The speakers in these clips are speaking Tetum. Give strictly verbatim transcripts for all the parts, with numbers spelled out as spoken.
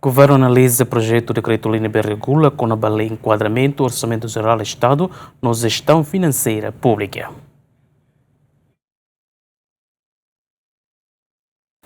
Governu analiza projetu dekretu-lei ne'ebé regula kona-ba Lei Enkuadramentu Orsamentu Jerál Estadu no Jestaun Finanseira Públika.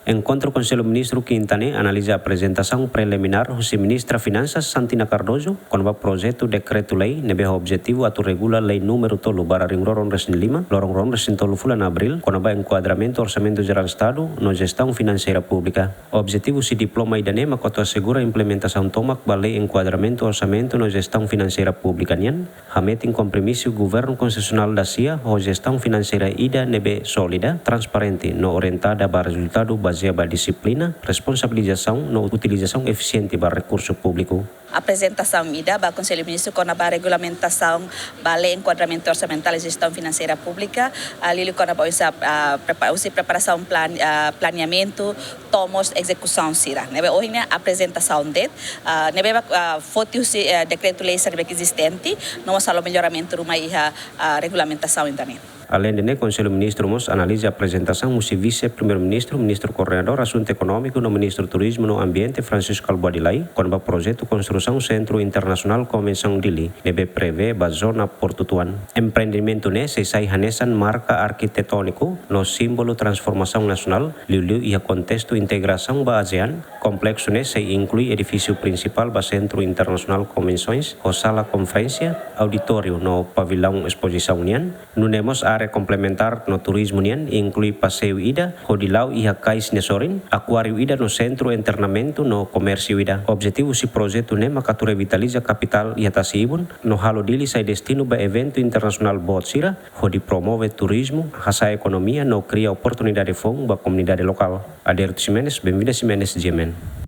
Enkontru Konsellu Ministru kinta ne'e analiza aprezentasaun preliminár husi Ministra Finansas Santina Cardoso kona-ba projetu dekretu-lei ne'ebé ho objetivu atu regula Lei Númeru tolu barra rihun rua ruanulu-resin-lima, loron rua ruanulu-resin-tolu fulan Abríl, kona-ba Enkuadramentu Orsamentu Jerál Estadu no Jestaun Finanseira Públika. Objetivu husi diploma ida-ne'e mak atu asegura implementasaun tomak ba Lei Enkuadramentu Orsamentu no Jestaun Finanseira Públika nian, hametin kompromisu governu konstitusionál dasia ho jestaun finanseira ida ne'ebé sólida, transparente no orientada ba rezultadu, bazeia ba dixiplina, responsabilizasaun no utilizasaun efisiente ba rekursu públiku. Aprezentasaun ida ba Konsellu Ministru kona-ba regulamentasaun ba Lei Enkuadramentu Orsamentál i Jestaun Finanseira Públika, ah, liuliu kona-ba oinsá, ah, prepa-, husi preparasaun plan-, ah, planeamentu, to'o mós ezekusaun sira. Ne'ebé ohin ne'e aprezentasaun de'it, ah, ne'ebé ba, ah, foti husi, eh, dekretu-lei sira ne'ebé ezistente, no mós halo melloramentu ruma iha, ah, regulamentasaun ida-ne'e. Aleinde ne'e, Konsellu Ministru mós analiza aprezentasaun husi Vise-Primeiru-Ministru, Ministru Koordenadór Asuntu Ekonómiku no Ministru Turizmu no Ambiente, Francisco Albuady Lay, kona-ba projetu konstrusaun Sentru Internasionál Konvensaun Dili, ne'ebé prevee ba zona Portu Tuan. Empreendimentu ne'e sei sai hanesan marka arkitetóniku no símbolu transformasaun nasionál, liuliu iha kontestu integrasaun ba ASEAN. Kompleksu ne'e sei inklui edifísiu prinsipál ba Sentru Internasionál Konvensoens, ho sala konferénsia, auditóriu no pavilaun espozisaun nian. Nune'e mós área komplementár no turizmu nian, inklui paseiu ida, hodi la'o iha kais nia sorin, akuáriu ida no sentru entrenamentu no komérsiu ida. Objetivu husi projetu ne'e mak atu revitaliza kapitál iha tasi-ibun, no halo Dili sai destinu ba eventu internasionál boot sira, hodi promove turizmu, hasa'e ekonomia no kria oportunidade foun ba komunidade lokál. Adérito Ximenes, Benvinda Ximenes, G M N.